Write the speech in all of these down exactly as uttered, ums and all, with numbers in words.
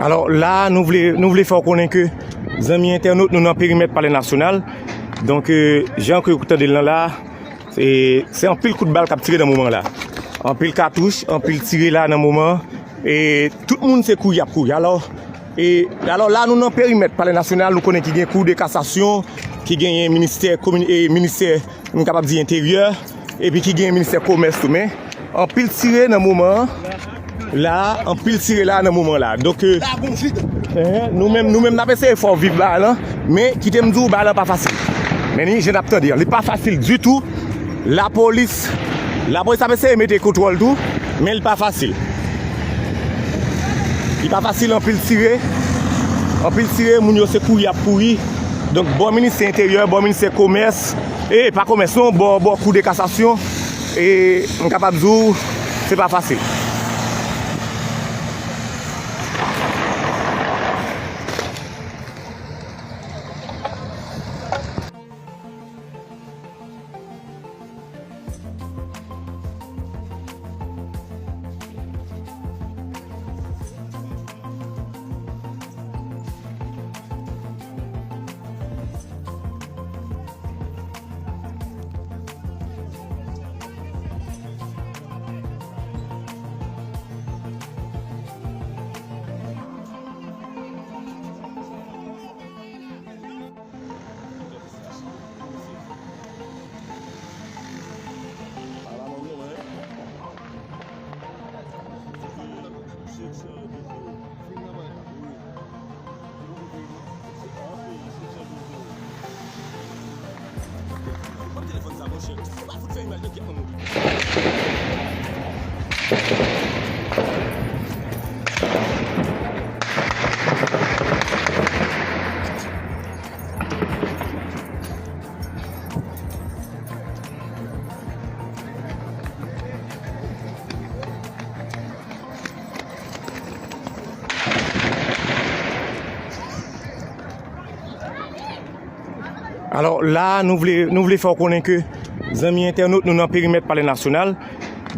Alò, la, nou vle, nou vle fè w konnen ke, zanmi entènot, nou nan perimèt Palè Nasyonal. Donk, euh, jan ke w tande l lan la, se, se anpil kout bal k ap tire nan moman la. Anpil katouch, anpil tire la nan moman. E tout moun se kouri y ap kouri. Alò, e, alò la, nou nan perimèt Palè Nasyonal, nou konnen ki gen Kou de Kasasyon, ki genyen ministè komin-, e, ministè, m kapab di, enteryè, epi ki genyen ministè komès tou. Men, anpil tire nan moman an. La, anpil tire la nan moman la. Donk, euh, eh, nou menm, nou menm, n ap eseye fè w viv bagay lan, men kite m di w, bagay lan pa fasil. Men ni jan n ap tande an, li pa fasil ditou. Lapolis, lapolis ap eseye mete kontwòl tou, men li pa fasil. Li pa fasil, anpil tire. Anpil tire, moun yo se kouri y ap kouri. Donk, bò ministè enteryè, bò ministè komès, e pa komès non, bò, bò Kou de Kasasyon, e m kapab di w, se pa fasil. Alò, la, nou vle, nou vle fè w konnen ke, zanmi entènot, nou nan perimèt Palè Nasyonal.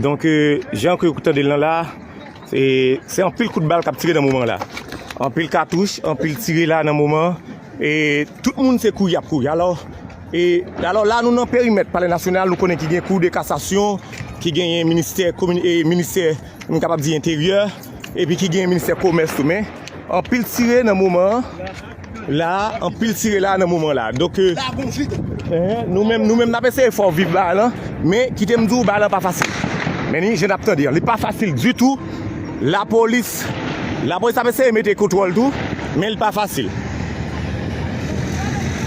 Donk, euh, jan ke w tande l lan la, se, se anpil kout bal k ap tire nan moman la. Anpil katouch, anpil tire la nan moman. E tout moun se kouri y ap kouri. Alò, e, alò la, nou nan perimèt Palè Nasyonal, nou konnen ki gen Kou de Kasasyon, ki genyen ministè komin-, e, ministè, m kapab di, enteryè, epi ki genyen ministè komès tou. Men, anpil tire nan moman an. La, anpil tire la nan moman la. Donk, euh, eh, nou menm, nou menm, n ap eseye fè w viv bagay lan, men kite m di w, bagay lan pa fasil. Men ni jan n ap tande an, li pa fasil ditou. Lapolis, lapolis ap eseye mete kontwòl tou, men li pa fasil.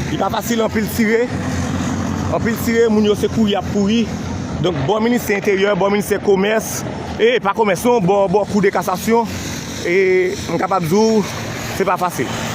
Li pa fasil, anpil tire. Anpil tire, moun yo se kouri y ap kouri. Donk, bò ministè enteryè, bò ministè komès, e pa komès non, bò, bò Kou de Kasasyon, e m kapab di w, se pa fasil.